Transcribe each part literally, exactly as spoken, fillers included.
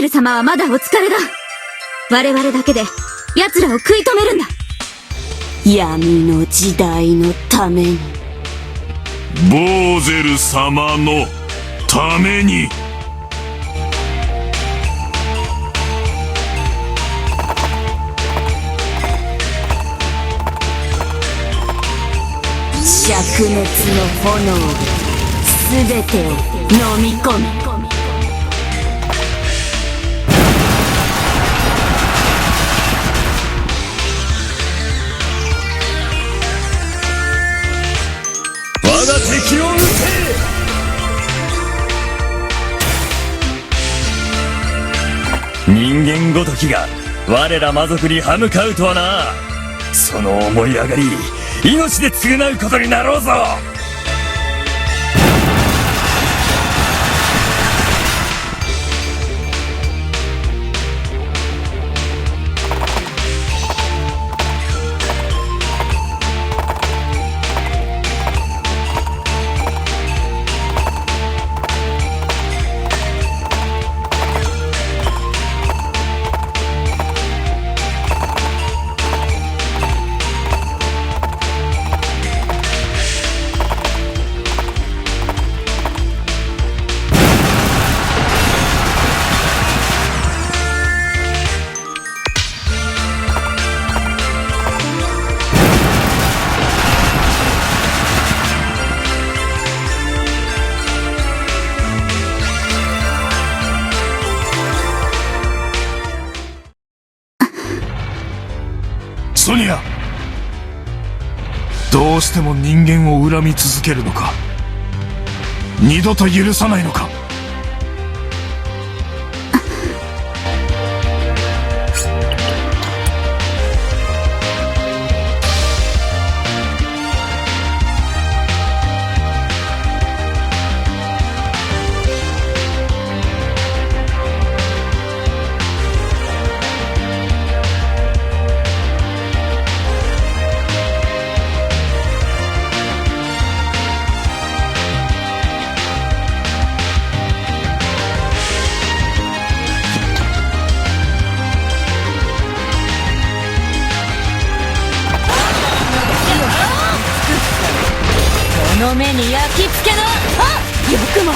ル様はまだお疲れだ。我々だけで奴らを食い止めるんだ。 闇の時代のために。ボーゼル様のために。灼熱の炎で全てを飲み込め。 我が敵を討て！人間ごときが我ら魔族に歯向かうとはな。その思い上がり、命で償うことになろうぞ！ ソニア、どうしても人間を恨み続けるのか？二度と許さないのか？ この目に焼き付けな！あ！よくも！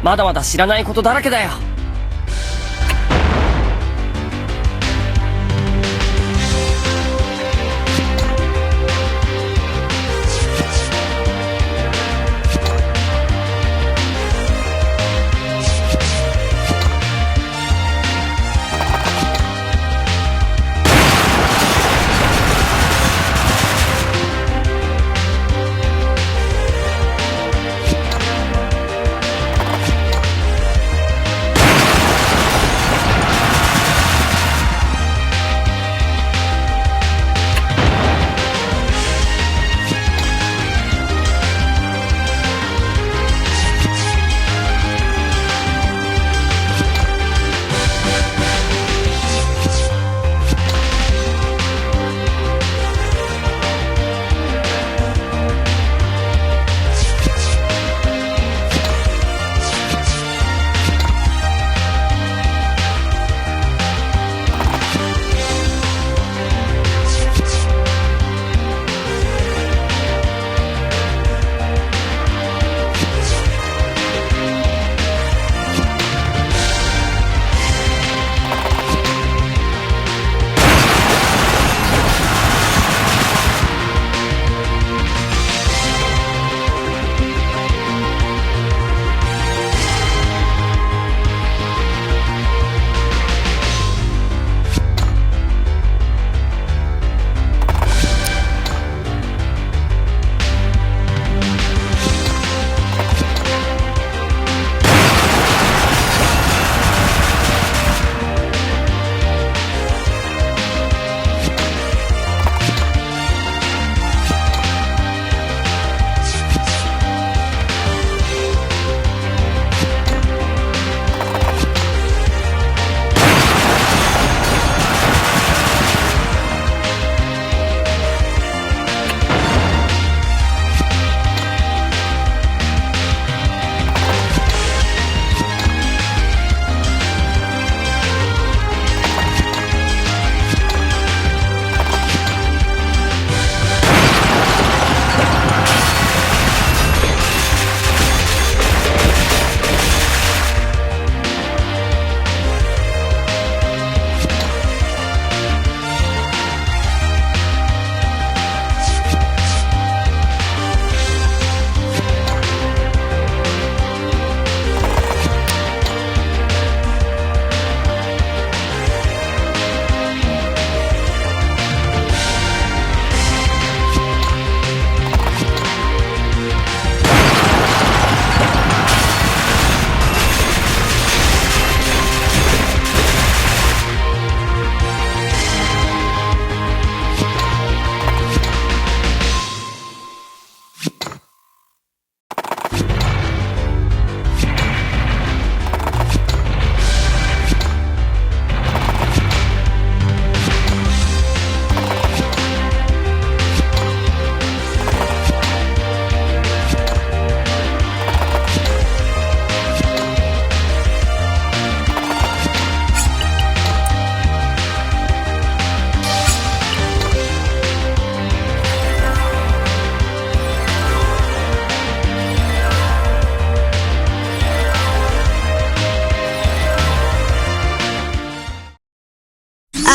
まだまだ知らないことだらけだよ。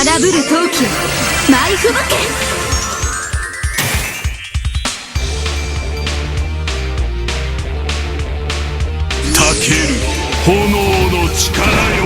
荒ぶる陶器よ、舞い吹雪け。たける炎の力よ。